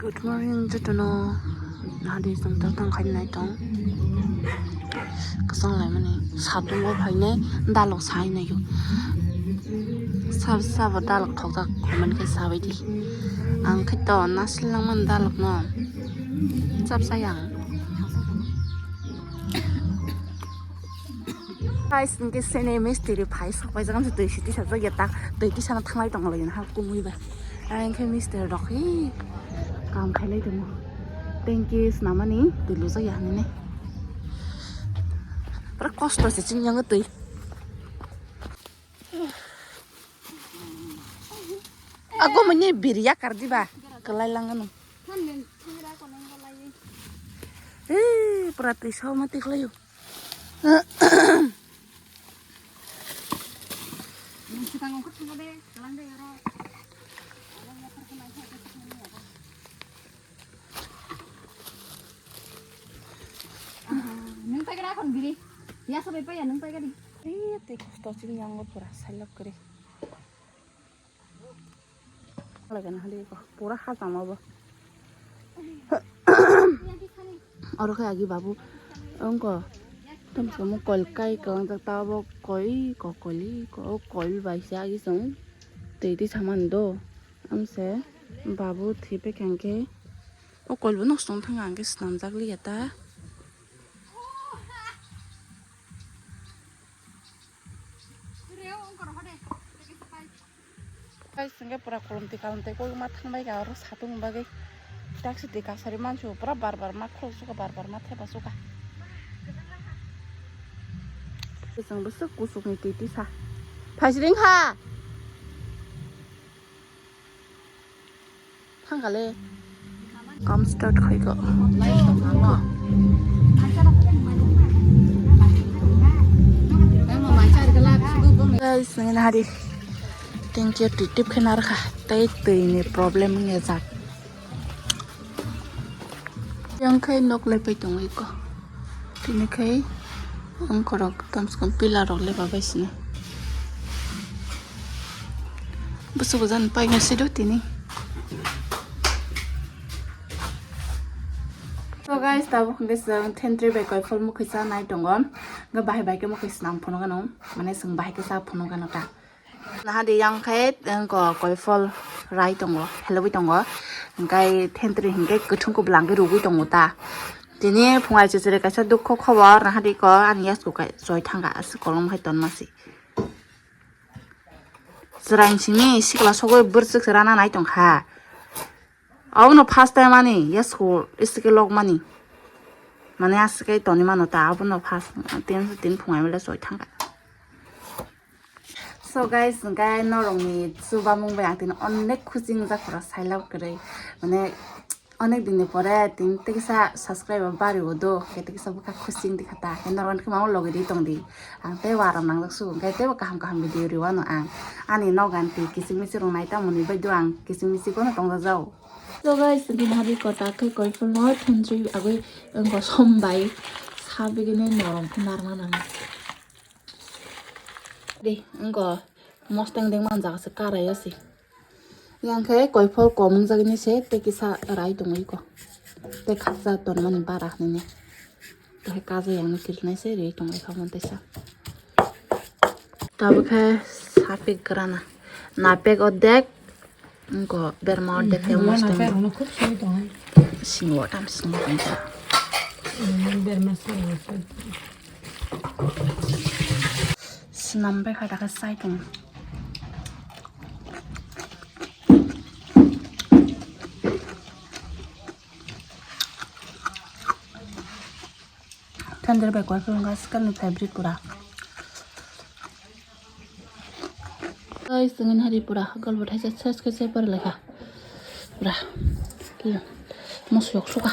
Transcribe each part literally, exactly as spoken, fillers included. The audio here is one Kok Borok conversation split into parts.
Good morning, jotono. Nahadi chwng tang khai nai tong. Kwchang lai mani satung o phainai dalok sai nai o. Sab sabo dalok thokjak comment khe sabai di. Ang khe to nasil lang man dalok no. Chap sai ang. Guys, hwnkhe sene mistiri phai sok paijak, amsa twi siti sajak ya ta, twi tisana thanglai tong lai ha kumui ba. Ang khe mistiri rok hi kam khailai tongo. Thank you, snamani twi lujak ya hinwi. Pura kosto se chini yango twi. Ago mani biriya kardi ba, kalai langano. Eh, pura twi sauma tiklayo. Nung paikha da kon biri. Ya sabai paiya nung paikha di. Eh, tei kosto chini yango pura sailok kiri. Lagana hali ko pura hajama bo. Oro khe agi babu wngko tamsamo kol kai ko wng jak tabo koi ko koli ko kol bai se agi song tei tei saman do amse babu thipek hwnkhe o kol bo nosto wng thang hwnkhe swnamjak liya ta. Guys, hwnkhe pura kolom twi kalon twi kok ma thang bai ka oro satung bagwi taksi twi kasari mansu pura bar bar ma khuluk suka bar bar ma thepa suka. Chwng bwswk kuchukni twi tisa. Phaisring kha. Thangkale. Kam start khai ko. Guys, nang hari. Thank you, titip khe narkha. Tei twi ni problem wngya jak. Yang khai nok lepai tongwi ko. Tini khai ang korok tamsukon pila rok lepa bai sini. Busu bujan pai ngai sido tini. So guys, tabuk hwnkhe chwng thentri bai koi phol mukhui cha nai tongo. Hwnkhe bahai bai khe mukhui swnam phunukgano. Mane chwng bahai khe cha phunukgano ta. Nahadi yang khe, wngko koiphol rai tongo, helogwi tongo. Hingkai thentri hingke kuthung kublang khe rugwi tongo ta. Tini phungai chichiri kaisa dukhu khobor, nahadi ko ani yasku kai choi thangka, aswk kolom hai tonma si. Chwraini simi sikla sogwi bwrwswk se rana nai tongkha. Abono first time ani yasku isike lokmani. Mane aswk kai toni mano ta, abono first, tin, tin phungai mele choi thangka. So guys, hingke norokni chubamung bai ang tini onek khusi wngjak pura sailab kwrwi. Mane onek dinni pore tini tekisa subscriber bariwo do, hingke tekisa bwkha khusi wngdi kha ta. Hingke norokni khema o logi di tongdi. Ang tei waram nangjak sugo, hingke teibo kaham kaham video riwano ang. Ani nogan twi kiching miching rok nai tamoni bai do ang kiching miching bono tongjak jao. So guys, tini hari kotak khe koiphulno thenjwi agwi wngkha som bai sa bigini norom khe narwkna nango. Di, wngkha mostang dengma jaga se karai o se. Yang khe koiphol kom wngjagini se tei kisa rai tongwi ko. Tei khaksa tonmani bara hinwi. Tei kaja yang kirinai se ri tongwi kha mon tesa. Tabuk khe sapik grana. Napek odek, wngkha berma odek khe mostang. Singo tam singo tongkha. Berma singo. Swnam bai kha dakha sai tong. Tender bai koi phulung ga, sikalni favorite pura. Guys, tongin hari pura golbo thaisa ses khe se par lekha. Pura. Ki. Mosok suka.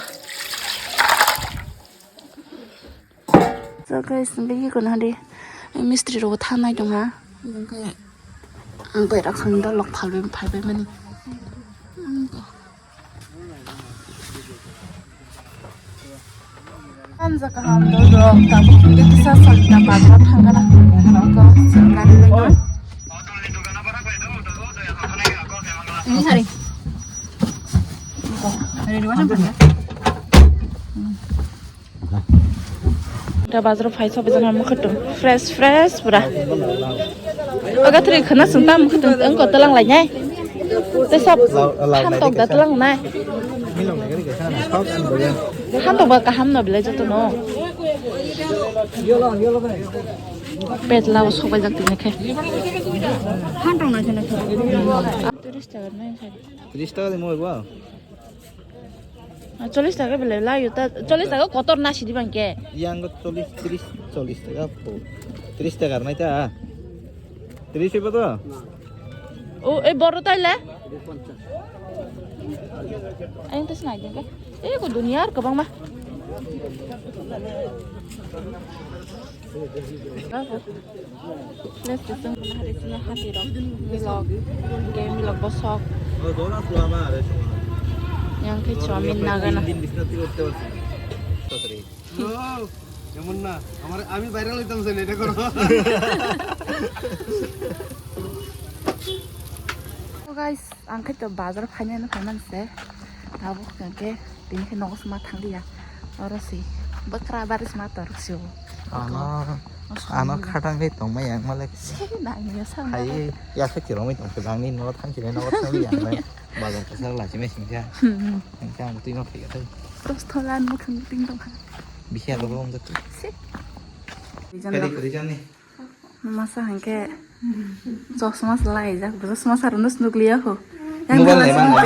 So guys, bigi kono hari mistri rok thanai tong ha. Oke. Ang bai rak khang da lok phal bai phai bai mani. Ang ko. Anja kaham do do, tabuk hingke kisa salita bagra thangkana. Ang ko, singkari bai no. Ini sari. Ang ko. Da bazar phai sobe jana mukhutum fresh fresh pura. Oga thri khana sung tam mukhutum engko talang lai nai. Te sab ham tok da talang nai. Ham tok ba kaham no belai joto no. Pet lao sobai jak tini khe. Han tong na khana. Tiris taka nai khai. Tiris taka de moi ba. Chollish taka belai layo ta, chollish taka kotor na sidi bangke. Yang ko chollish, tiris, chollish taka po. Tiris taka nai ta. Tiris iba to? O, e boro taile? Ang tes nai dingke. E ko dunia ar kabang ma. Let's listen. Hari sini hati rok. Milok. Game milok bosok. Yang ke chomin nagana. এমন না, আমার, আমি ভাইরাল হইতাম চাই না, এটা করো। So guys, ang khe to bazar phainani phaiman se. Tabuk hwnkhe tini khe nogo sma thangliya. Oro si bwkra bari sma tor si o. Ano, ano khatang khe tongmai ang malik. Se nang ya sa. Hai, ya khe kiromai tong khe bangni nogo thang khe nogo thangliya. Bazar kasa la chimai singsa. Ang khe ang twi no thai thai. Dos tholan mo thang ting tong kha. Bisi alo bong jatu. Se. Kali kali jani. Masa hangke chosma se laijak, bo chosma sa rwno se nukliya ho. Mobile nai mangma.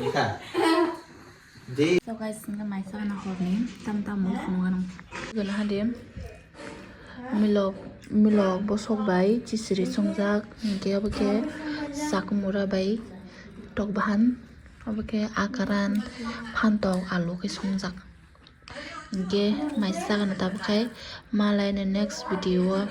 Ika. De. So guys, hingke maisa na horni tam tam mo phunukgano. Gana hadi milok milok bosok bai chisiri songjak, hingke obo khe sakumura bai tok bahan, obo khe akaran phantok alu khe songjak. Hingke maisa gana tabuk khai malai no next video o.